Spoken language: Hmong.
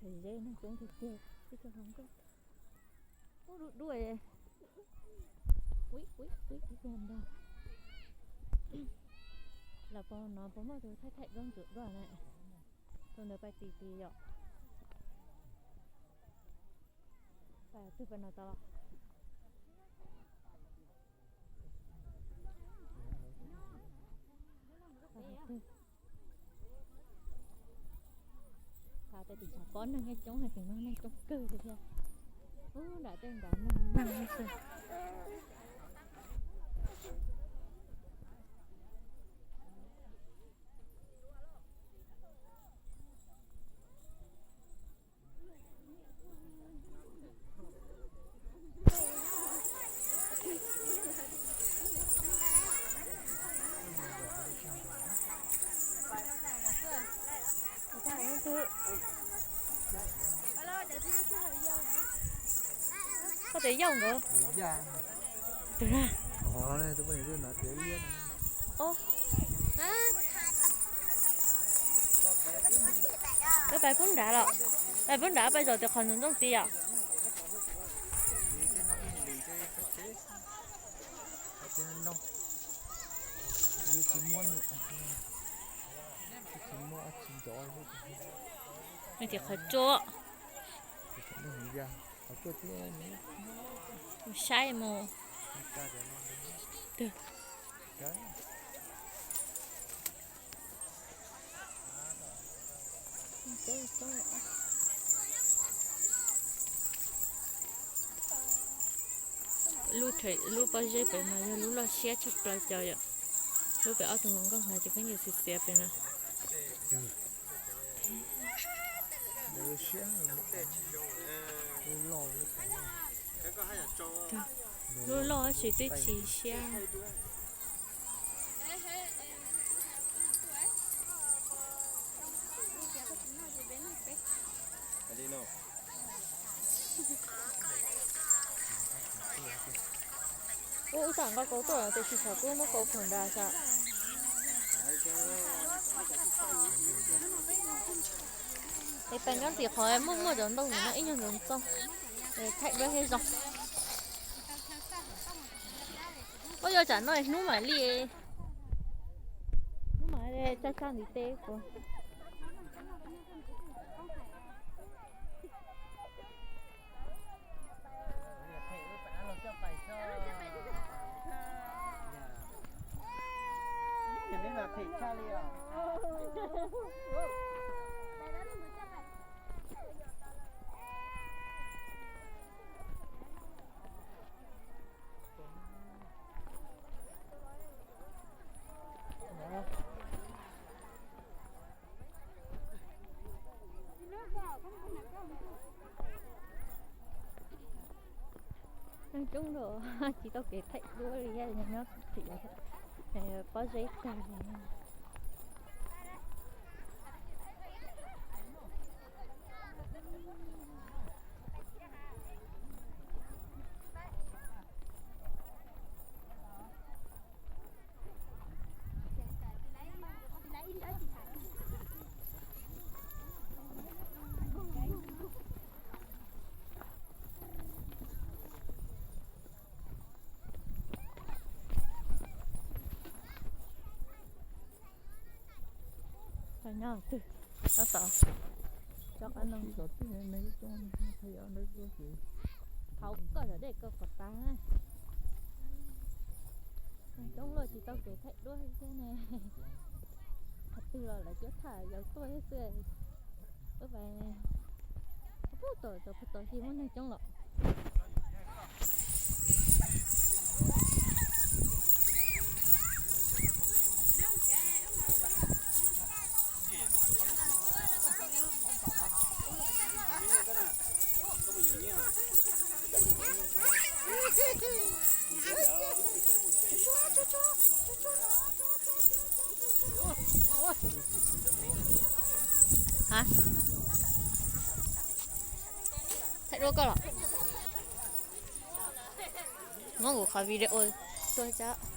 Zeb neeg coob tiag tiag, ib tug hluas nkauj. Ub, dub dub. Ub, ub, ub, ib tug ntag. Los pog no puas muaj tus thaij thaij duab ntxuav duab na? Tus ntawd pais tim tid yom. Pais twg pais no tau los? Pais tim tshav pob neeg coob, tim no neeg coob kawg li thiab. Ub, nram tej nrad neeg neeg xwb. Koj tias yauj nkawd. Twg na? Wb pais pub nrad los? Pais pub nrad, pais zaum tim qhov ntxoov ntxooj tid os. Nws tim qhov tsua. Saib mus. Twg? Lub, lub pob zeb pem mas yog lub loj siab tshaj plaws cov yom. Lub pem ob tug hluas nkauj hnav ces pheej yog xiav xiav pem no. Lub loj tab sis twb tsis siab. Ub, wb xav nqa kauv tuaj tiam sis tshav kub muab kauv phuam nrad xav. Es pais nyob tim qhov muaj muaj cov ntoo no ib nyuag ntxoov ntxoo, thaij duab thiab zoo. Ub, yuav tsam no hnub mam li, hnub mam li tsa tsa ntiv tes puas. Neeg coob dua tsis tau kev thaij duab li, nyob tim pob zeb tag li. Nyob twg, tab tom cov qab no. Thaum koj yog dej koj kom tas. Coob luaj tsis tau kev thaij duab thiab ne. Qhov twg los lawv cuab tham yau tuaj xwb. Wb pais pub tom cov pug tom si muaj neeg coob los. Hab, thaij duab koj los? Muab kuv qhov video tuaj tsab.